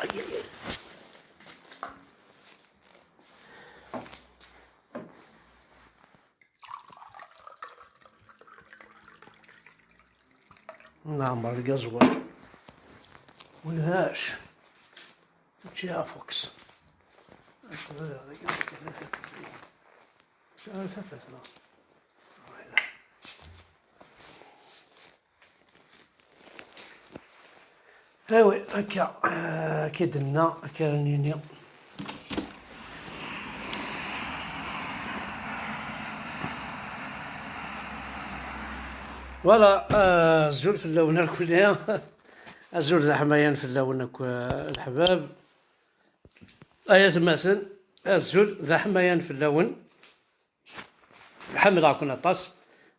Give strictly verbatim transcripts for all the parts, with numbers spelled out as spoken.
Ay, ay, ay. Neɛmer lgaẓwal. Ulac. Mačči afuks. Acu d, d, d, d, tafat, neɣ? Awi, akka, eh, akka i d-nenna, akka ara nini. Voilà, eh, azul fell-awen irkelli. Azul d aḥmayan fell-awen akk, eh, leḥbab. Ay atmaten, azul d aḥmayan fell-awen. Ḥemmleɣ-ken aṭas.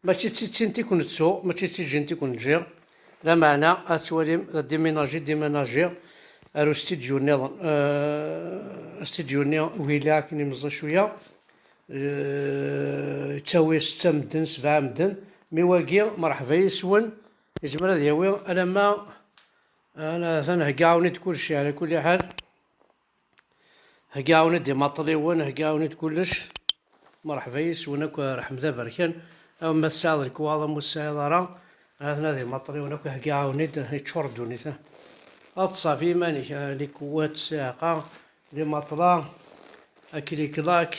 Mačči d tiččint i ken-ttuɣ, mačči d tiǧǧint i ken-ǧǧiɣ. Lameɛna, ad twalim, ad d-iminaji, d-iminaji ar ustidyu nniḍen. Eh, ustidyu-nni wila akken imeẓẓi cwiya. Eh, yettawi setta medden, sebɛa medden. Mi wagi, mṛeḥba yes-wen. Yezmer ad yawi alamma, eh, atan heggaɣ-awen-id kullec, ɛla kulli ḥal. Heggaɣ-awen-id imaṭliwen, heggaɣ-awen-id kullec. Mṛeḥba yes-wen akk, rḥem d aberkan. Aw ma tesɛiḍ lekwaɣeḍ, am ur tesɛiḍ ara, ha-ten-a d imaṭliwen akk, heggaɣ-awen-id, yeččur ddunit, ha. Ad tṣafi iman-ik, ha, les couettes, ssiɛqa, les matelas, akliklak,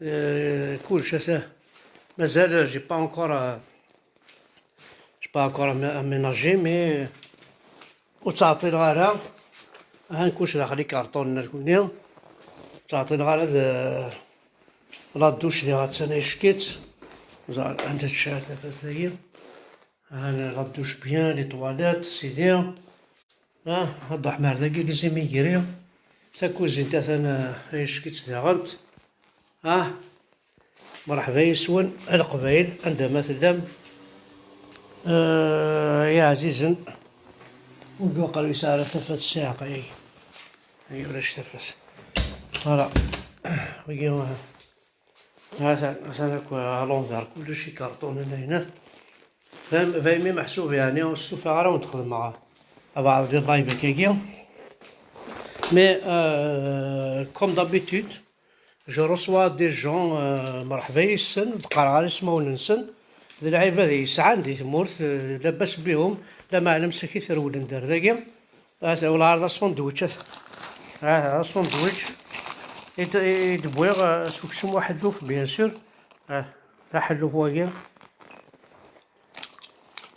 euh, kullec, ata. Mazal, j'ai pas encore, euh, j'ai pas encore amé-, aménagé, mais ur ttɛeṭṭileɣ ara. Ahan kullec daxel ikarṭunen nekkni. Ur ttɛeṭṭileɣ ara d, la douche diɣ attan ayecki-tt. Ẓer anda tecɛel tafat-agi. Ahan la douche bien, les toilettes, sidi. Ah, ad ḥmer dagi les émigrés. Takuzint atan, ah, ayecki-tt daɣent. Ah, mṛeḥba yes-wen, a Leqbayel, anda ma tellam. Eh, ay iɛzizen, ur d-waqil yesɛa ara tafat ssiɛqa-agi. Ay, ulac tafat. Voilà. Wagi, eh, atan, atan akk à l'envers, kullec ikarṭunen ayna. Fahim, fahimi meḥsub, yeɛni, ur stufaɣ ara wen-d-xedmeɣ abeɛḍ di live akkagi. Mais, euh, comme d'habitude, je reçois des gens, euh, mṛeḥba yes-sen, ur d-qqareɣ ara ismawen-nsen, d lɛibad i yesɛan di tmurt, euh, labas bihum, lameɛna msakit rewlen-d ar dagi. Ata, wala ɛreḍ asandwich, ata. Ata, asandwich. I d-, i d-wwiɣ, eh, s uksum uḥelluf, bien sûr. Ah, d aḥelluf wagi.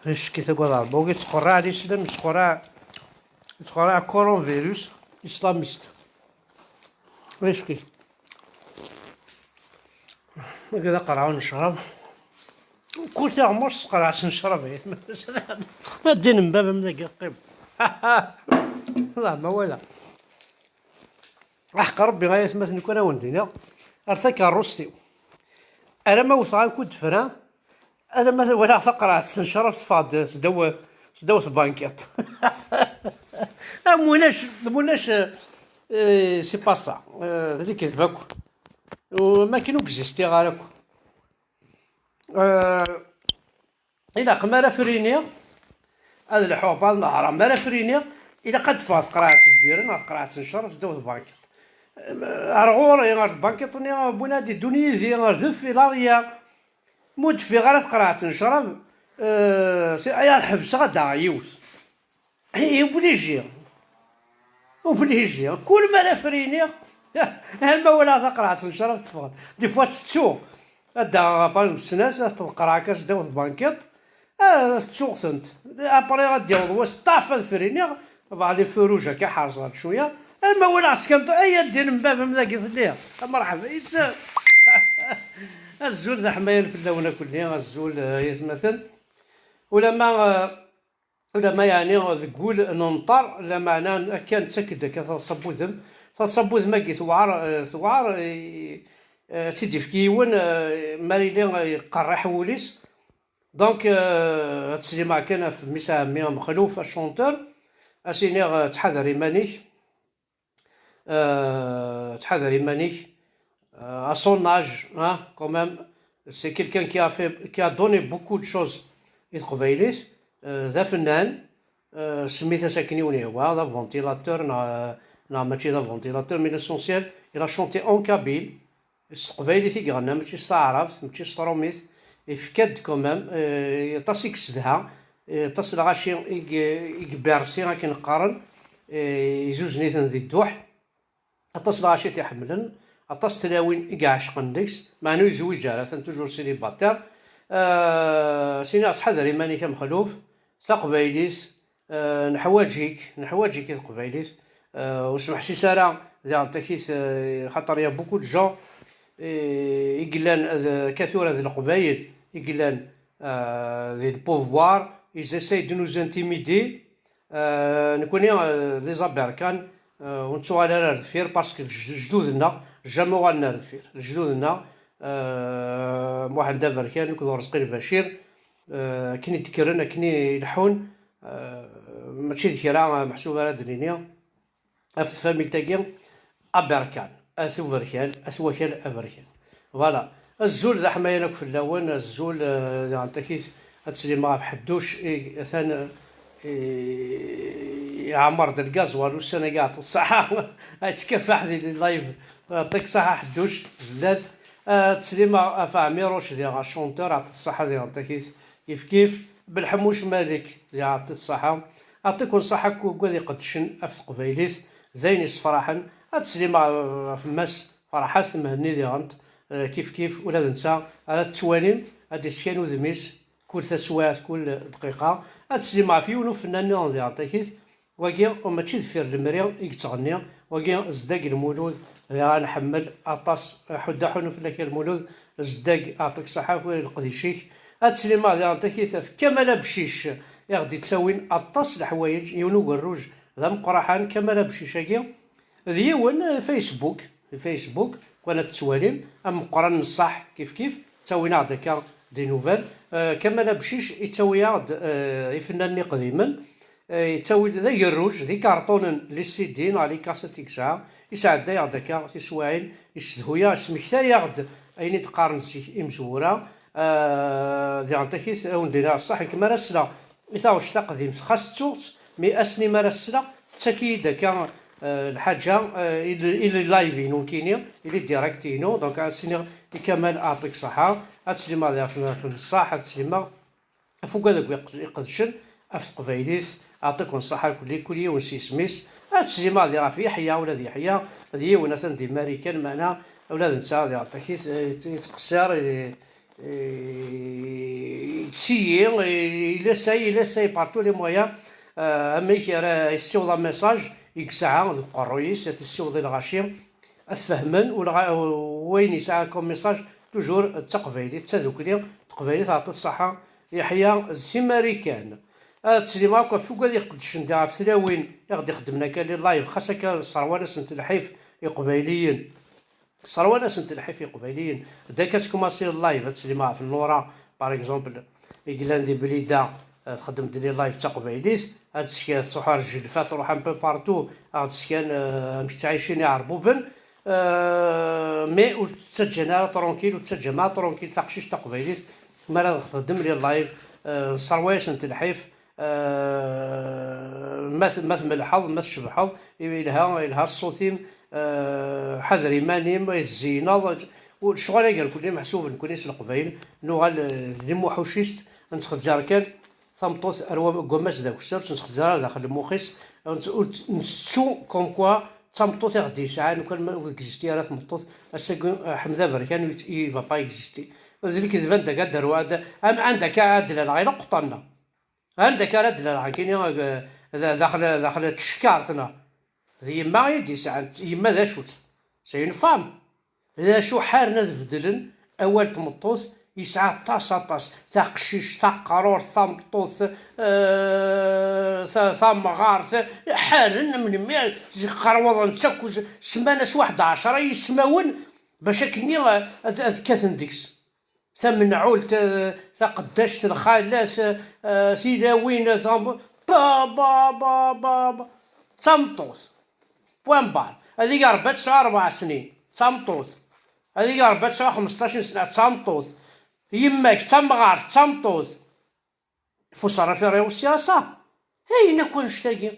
Icki tagad Rebbi, wagi yettqerriɛ Lislam, yettqerriɛ, yettqerriɛ coronavirus islamiste. Icki. Wagi d aqerɛu n ccrab. Kul tiɣmert s tqerɛet n ccrab, ay atmaten. Ma ddin n baba-m dagi teqqim. Ẓeɛma wala. Aḥeqq Rebbi, ay atmaten, nekk ara wen-d-iniɣ. Ar takeṛṛust-iw. Alamma wteɣ akk-d fran, alamma walaɣ taqerɛet n ccrab teffeɣ-d sdaw, sdaw tbankiṭ. Am ulac, am ulac, eh, c'est pas ça. Eh, d lekdeb akk. U makken ur existiɣ ara akk. Eh, ilaq mi ara friniɣ, ad lḥuɣ bal nehra, mi ara friniɣ, ilaq ad d-teffeɣ tqerɛet n lbira neɣ tqerɛet n ccrab sdaw tbankiṭ. Eh, ar ɣur-i, ar tbankiṭ-nni, wwin ad d-iddun yid-i, ar deffir, l'arrière. Ma ur d-teffiɣ ara tqerɛet n ccrab, eh, si-, ay ad ḥebseɣ ad d-aɣeɣ yiwet. Hi, obligé. Obligé. Kul mi ara friniɣ, ama walaɣ taqerɛet n ccrab teffeɣ-d. Des fois tettu. Ad d-aɣeɣ apal n snat, ad teḍqer akka sdaw tbankiṭ. Ah, tettuɣ-tent. Après ad d-yaweḍ wass, ṭaf ad friniɣ. Bɛed ifuruj akka ḥerẓeɣ-d cwiya. Ama walaɣ skan, ay a ddin n baba-m dagi telliḍ. Mṛeḥba yes-m. Azul d aḥmayan fell-awen akk-nni, azul, eh, ay atmaten. Ulamma, eh, Ulamma yeɛni deg wul n unṭer, lameɛna akka nettak-d akka taḍsa n wudem. Taḍsa n wudem-agi tewɛer, eh, tewɛer, eh, eh, ad tt-id-yefk yiwen, eh, mi ara yili, eh, yeqerriḥ wul-is. Donc, eh, ad ttsellimeɣ kan ɣef mmi-s n ɛemmi Mexluf, achanteur, ad s-iniɣ, eh, ttḥadar iman-ik. Euh, ttḥadar iman-ik. Euh, à son âge, hein, quand même, c'est quelqu'un qui a fait, qui a donné beaucoup de choses i teqbaylit, euh, d afennan, Euh, semmit-as akken i wen-yehwa, d aventilateur neɣ, neɣ mačči d aventilateur, mais l'essentiel, il a chanté en kabyle. S teqbaylit i iɣenna, mačči s taɛrabt, mačči s trumit. Ifka-d quand même, euh, aṭas i yessedha, euh, aṭas n lɣaci i i bersi akken qqaren, euh, izuzen-iten di dduḥ. Aṭas n lɣaci i t-iḥemmlen, aṭas n tlawin i iɛecqen deg-s, meɛna ur yezwiǧ ara, atan toujours célibataire. Euh, sini ttḥadar iman-ik a Mexluf, taqbaylit, euh, neḥwaǧ-ik, neḥwaǧ-ik i teqbaylit. Euh, ur smeḥsis ara diɣen takit, euh, xaṭer il y a beaucoup de gens, euh, i yellan, euh, akka tura d leqbayel i yellan, euh, di le pouvoir, ils essayent de nous intimider. Euh, nekkni, euh, les Aberkan, euh, ur nettuɣal ara ar deffir parce que lej-, lejdud-nneɣ jamais uɣalen ar deffir. Lejdud-nneɣ, euh, Muḥend Aberkan akked Urezqi Lbacir, euh, akken i d-kkren, akken i leḥḥun, euh, mačči d kra, euh, meḥsub ara d-nini ɣef tfamilt-agi Aberkan, at Uberkan, at wakal Aberkan. Voilà. Azul d aḥmayan akk fell-awen, azul, eh, diɣen takit ad teslim ɣef Ḥedduc, i, atan, eh, iɛemmer-d lgazwal ussan-agi, yeɛṭi ṣṣeḥḥa, yettkafaḥ di live, yeɛṭik ṣṣeḥḥa Ḥedduc, zlal. Eh, ad teslim ɣef Ɛmiruc, diɣen chanteur, yeɛṭi ṣṣeḥḥa diɣen takit, kif kif, Belḥemmuc Malek, diɣen yeɛṭi ṣṣeḥḥa. Yeɛṭiken ṣṣeḥḥa akk wigad iqeddcen ɣef teqbaylit, d ayen yessefraḥen. Ad teslim ɣef Mass Ferḥat Mhenni diɣen, eh, kif kif, ula d netta ara tettwalim, ad d-iskan udem-is kul taswiɛt, kul dqiqa. Ad teslim ɣef yiwen ufennan nniḍen diɣen takit, wagi mačči deffir lemri i yettɣenni, wagi zeddag Lmulud, diɣen nḥemmel aṭas, ḥuddu aḥunnu fell-ak a Lmulud, zeddag, yeɛṭik ṣṣeḥḥa akk leqdic-ik. Ad teslim diɣen takit ɣef Kamal Abcic, i ɣ-d-ittawin aṭas n leḥwayeǧ, yiwen ugerruj d ameqqraḥan, Kamal Abcic-agi, d yiwen, eh, Facebook, Facebook, kan ad tettwalim, ameqqran n ṣṣeḥ, kif kif, ttawin-aɣ-d akka des nouvelles. Eh, Kamal Abcic yettawi-aɣ-d, eh, ifennanen iqdimen, eh, yettawi-d d agerruj, d ikarṭunen, les C D neɣ les cassettes i yesɛa, yesɛedday-aɣ-d akka tiswiɛin, yessedhu-yaɣ, yesmektay-aɣ-d ayen i d-qqaren zik imezwura. Eh, diɣen takit, ad wen-d-iniɣ ṣṣeḥ, nekk mi ara sleɣ i taɣect taqdimt, xas ttuɣ-tt, mi ass-nni mi ara sleɣ, tettak-iyi-d akka, eh, lḥaǧa, eh, i le, i le live-inu nekkini, i le direct-inu, donc ad s-iniɣ i Kamal yeɛṭik ṣṣeḥḥa, ad teslimaḍ ɣef, ɣef ṣṣeḥ, ad teslimaḍ ɣef wigad akk iqedcen ɣef teqbaylit, yeɛṭiken ṣṣeḥḥa kul, kul yiwen s yisem-is, ad teslimaḍ ɣef Yeḥya, ula d Yeḥya, d yiwen atan di Marikan, meɛna ula d netta diɣen takit, eh, yettqeṣṣir, eh, eh, yettessiyi, eh, il essaye, il essaye par tous les moyens, eh, amek ara yessiweḍ amessage i yesɛa deg uqerruy-is, ad t-yessiweḍ i lɣaci, ad t-fehmen, u lɣa-, u wayen yesɛa comme message, toujours d taqbaylit, d tadukli, taqbaylit, yeɛṭi ṣṣeḥḥa, Yeḥya, d timarikan. Ad teslim akk ɣef wigad iqeddcen da ɣef tlawin i ɣ-d-ixeddmen akka les lives, xas akka sserwan-asent lḥif iqbayliyen. Sserwan-asent lḥif iqbayliyen. Ddak ad tkumaṣi live, ad teslim ɣef Nura, par exemple, i yellan di Blida, eh, txeddem-d les lives d taqbaylit, ad tesker, tettruḥ ar Jilfa, truḥ un peu partout, ad ɣ-d-teskan, eh, amek ttɛicin iɛerbuben, eh, mais ur tt-ttaǧǧan ara tranquille, ur ttaǧǧan ara tranquille taqcict taqbaylit, mi ara txeddem les lives, eh, nesserwa-yasent lḥif, eh, ma t-, ma tmelḥeḍ, ma tcebḥeḍ, yelha, yelha ṣṣut-im, eh, ḥader iman-im, ay tezzineḍ, u lecɣal-agi irkelli meḥsub nekkni s Leqbayel, nuɣal, eh, d limuḥucist, nettxezzar kan tameṭṭut ar wa-, deg wammas d akessar, ur tt-nettxezzar ara daxel lmux-is, ur tt-, ur tt-, nettettu comme quoi d tameṭṭut i ɣ-d-yesɛan, lukan ma ur existi ara tmeṭṭut, ass-agi, eh, Ḥmed Aberkan, il va pas exister. D lekdeb, anda akka ad d-aru-, ad, am-, anda akka ad d-laleɣ, ilaq qeṭṭan-nneɣ. Anda akka ara d-laleɣ, nekkini, eh, da-, daxel, daxel tcekkart, neɣ? D yemma i d-yesɛan, yemma d acu-tt? C'est une femme. D acu ḥaren ad beddlen awal n tmeṭṭut, yesɛa aṭas, aṭas, taqcict, taqrurt, tameṭṭut, eh, ta-, tamɣart, ḥaren, melmi, zik qerwaḍen-tt akk, s-, semman-as waḥed ɛecra yismawen, bac akkenni, eh, ad, ad kkaten deg-s. Tamenɛult, eh, taqeddact, lxalat, eh, tilawin, tam-, ba, ba, ba, ba, ba. D tameṭṭut. Point barre. Ad iga Rebbi ad tesɛu rebɛa snin. D tameṭṭut. Ad iga Rebbi ad tesɛu xmesṭac n sna. D tameṭṭut. Yemma-k d tamɣart, d tameṭṭut. Il faut s'en référer aussi à ça. Ayen akk annect-agi.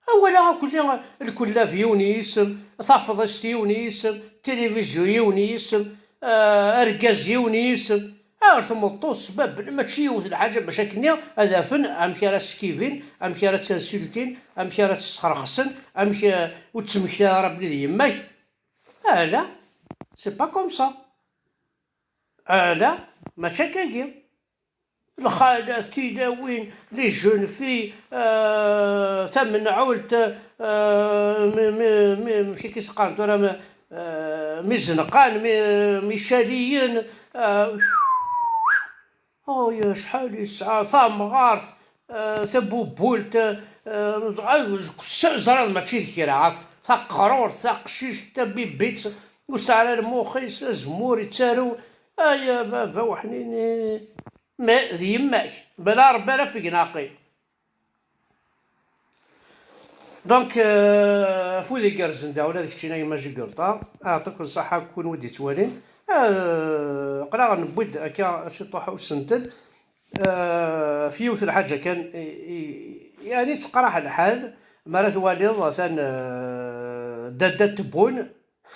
Awal-a akk-nni, lkullab yiwen yisem, tafḍist yiwen yisem, tilivizyu yiwen yisem, eh, argaz yiwen yisem. Ar tmeṭṭut sbabben, mačči yiwet lḥaǧa bac akken ad afen amek ara skibin, amek ara ttinsultin, amek ara tt-sxerxsen, amek, eh, ur ttmekta ara belli d yemma-k. Ala, c'est pas comme ça. Ala, mačči akkagi. Lxalat, tilawin, les jeunes filles, euh, tamenɛult, euh, mi, mi, mi, amek i s-qqaren tura, mi, euh, mi izenqan, mi, mi icaliyen, euh, oh, ya acḥal yesɛa tamɣart, euh, tabubult, euh, ẓ-, ẓriɣ mačči d kra akk, taqerurt, taqcict, tabibit, ur tesɛi ara lmux-is, azemmur yettarew, ay a baba weḥnini. Mais d yemma-k, bla Rebbi ara fgen aqil. Donc, euh, afud igerrzen da, ula d keččini a yemma Jigurṭa, aɛṭiken ṣṣaḥa kunwi d-yettwalin. Euh, aql-aɣ newwi-d akka ciṭuḥ usentel, euh, f yiwet lḥaǧa kan, i, i, yani teqraḥ lḥal, mi ara twaliḍ atan, euh, dadda Tebboune,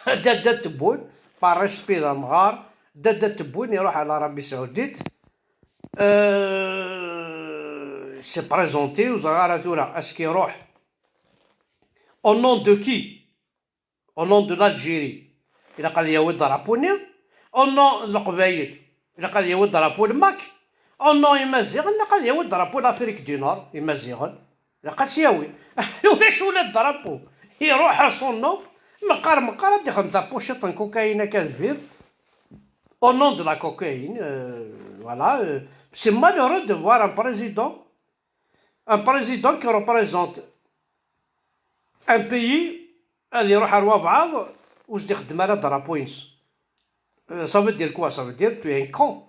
dadda Tebboune, par respect d amɣar, dadda Tebboune iruḥ ar l'Arabie Saoudite, euh, s'est présenté, ur ẓriɣ ara tura, est-ce que iruḥ au nom de qui? Au nom de l'Algérie, ilaq ad yawi drapeau-nni. Au nom n Leqbayel, ilaq ad yawi drapeau n Mac. Au nom Imaziɣen, ilaq ad yawi drapeau n l'Afrique du Nord, Imaziɣen. Ilaq ad tt-yawi. Ulac ula d drapeau. Iruḥ à son nom. Meqqar, meqqar ad d-ixdem tapuciṭ n cocaïne akka deffir. Au nom de la cocaïne, euh, voilà, euh, c'est malheureux de voir un président, un président qui représente un pays ad iruḥ ar wabɛaḍ ur s-d-ixeddem ara drapeau-ines. Euh, ça veut dire quoi? Ça veut dire tu es un con.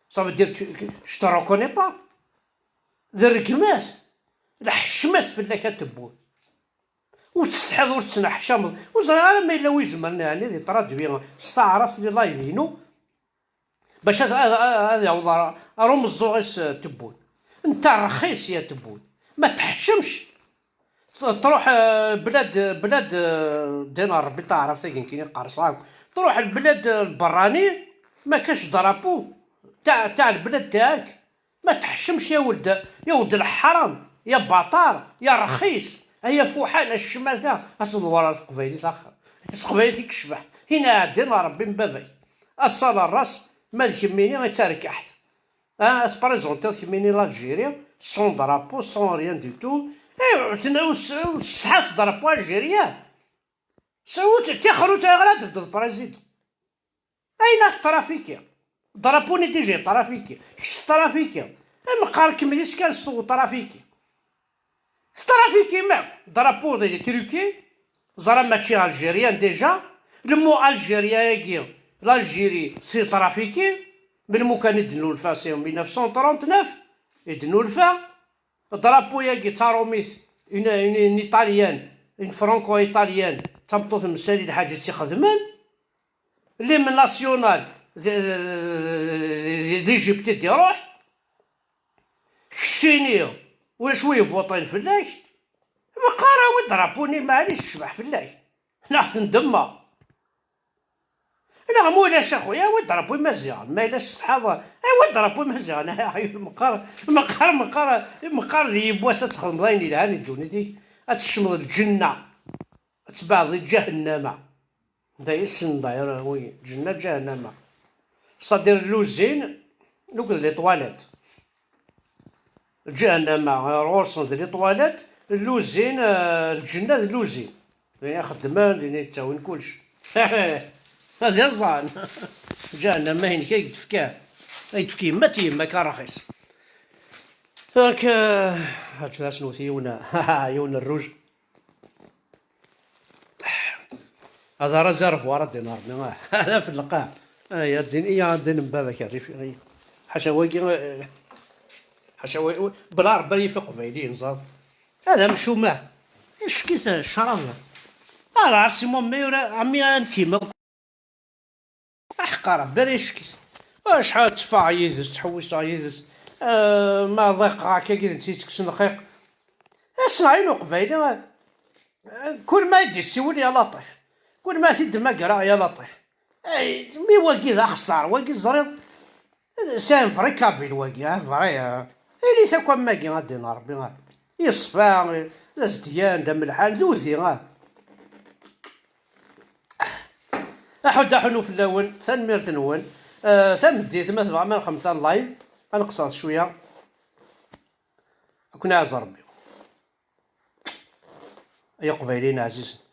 Ça veut dire tu, je te reconnais pas. D rregmat, leḥcmet fell-ak a Tebboune. Ur tsetḥiḍ, ur tettneḥcameḍ. Ur ẓriɣ ara ma yella wi izemren, yeɛni, ad itraduwi s taɛrabt les live-inu, bac ad, ad, ad, ad yaweḍ ar, ar umeẓẓuɣ-is, eh, Tebboune. Netta rxis ya Tebboune. Ma teḥcemx, t-, truḥ, eh, blad, blad, eh, din Rebbi taɛrabt-agi nekkini qqerṣeɣ akk. Truḥ lblad, eh, lberrani, ma kac drapeau taɛ, taɛ lblad taɛk. Ma teḥcemx ya weled, ya weled leḥram, ya baṭar, ya rxis, ay afuḥan, a ccmata, ad tedwar ar teqbaylit axir. Teqbaylit i yecbeḥ, ina ɛeddi n Rebbi n baba-k. Ass-a la ras, ma d kemmini i d tarkaḥt. Ah, ad tprezentiḍ kemmini l'Algérie, sans drapeau, sans rien du tout. Eh, ur s-, ur tessetḥaḍ s drapeau algérien. S-, ur t-, tixer ur tura ara ad tebdeḍ président. Ayen ad tetrafikiḍ. Drapeau-nni déjà yetrafiki. Kečč tetrafikiḍ. Meqqar kemmel-itt kan s utrafiki. Tetrafiki, ma drapeau d truqué. Ẓra mačči algérien déjà. Le mot algérien-agi, l'Algérie, c'est trafiqué. Melmi kan i d-nulfa, c'est en mille neuf cent trente-neuf i d-nulfa. Drapeau-agi d tarumit, une, une, une italienne, une franco-italienne, d tameṭṭut n Msali lḥaǧa i tt-ixedmen. L'hymne national d, d, d l'Égypte i d-iruḥ. Keččini, ulac wi yebbuṭin fell-ak. Meqqar awi drapeau-nni, maɛlic, tecbeḥ fell-ak. Neɣ tendemma. Neɣ ma ulac a xuya, awi drapeau Imaziɣen. Ma yella tessetḥaḍ, awi drapeau Imaziɣen. Ay aɣyul, meqqar, meqqar, meqqar, meqqar d yiwwas ad txedmeḍ ayen yelhan i ddunit-ik, ad tekcmeḍ lǧenna, ad tebɛeḍ di ǧahennama. D ayen ssnen d'ailleurs, oui, lǧenna, ǧahennama. C'est-à-dire l'usine, akked les toilettes. Ǧahennama, ɣer ɣur-sen d les toilettes, l'usine, euh, lǧenna d l'usine. Din i xeddmen, din i ttawin kullec. Ad iẓẓan. Ǧahennama inek ay d-tefka. Ay d-tefka yemma-t yemma-k a rxis. Donc, euh, ad tlasen wet yiwen, yiwen n rruj. Ad ara zerf war ad d-inermi. Ad af lqaɛ. Ay, ad din, iya, ad din n baba-k, rrif, ay. Ḥaca wagi, eh, ḥaca wagi, bla Rebbi yif iqbayliyen, ẓer. Ad amcumah. Icki-t ccrab. Ah, la, c'est mon meilleur ami intime. Aḥeqqa Rebbi ara icki-t. Acḥal tteffɣeɣ yid-s, ttḥewwiseɣ yid-s. Eh, ma ḍiqeɣ akka-agi d netta yettekksen lxiq. Asenɣay n uqbayli, eh, kul ma i d-yessiwel ya Laṭif, kul ma t-id-mmagreɣ ya Laṭif. Ay, mi wagi d axeṣṣar, wagi teẓriḍ, c'est un vrai kabyle wagi, ah, vrai, ah. Ilit akk am wagi, ad d-inin Rebbi, ah. Yeṣfa, d azedyan, d amelḥan, d udi, ah. Aḥud aḥunu fell-awen, tanemmirt-nwen. Eh, tameddit, ma tebɣam ad nxemmem tan live, ad nqeṣṣer cwiya. Ad ken-iɛaz Rebbi. Ay Iqbayliyen ɛzizen.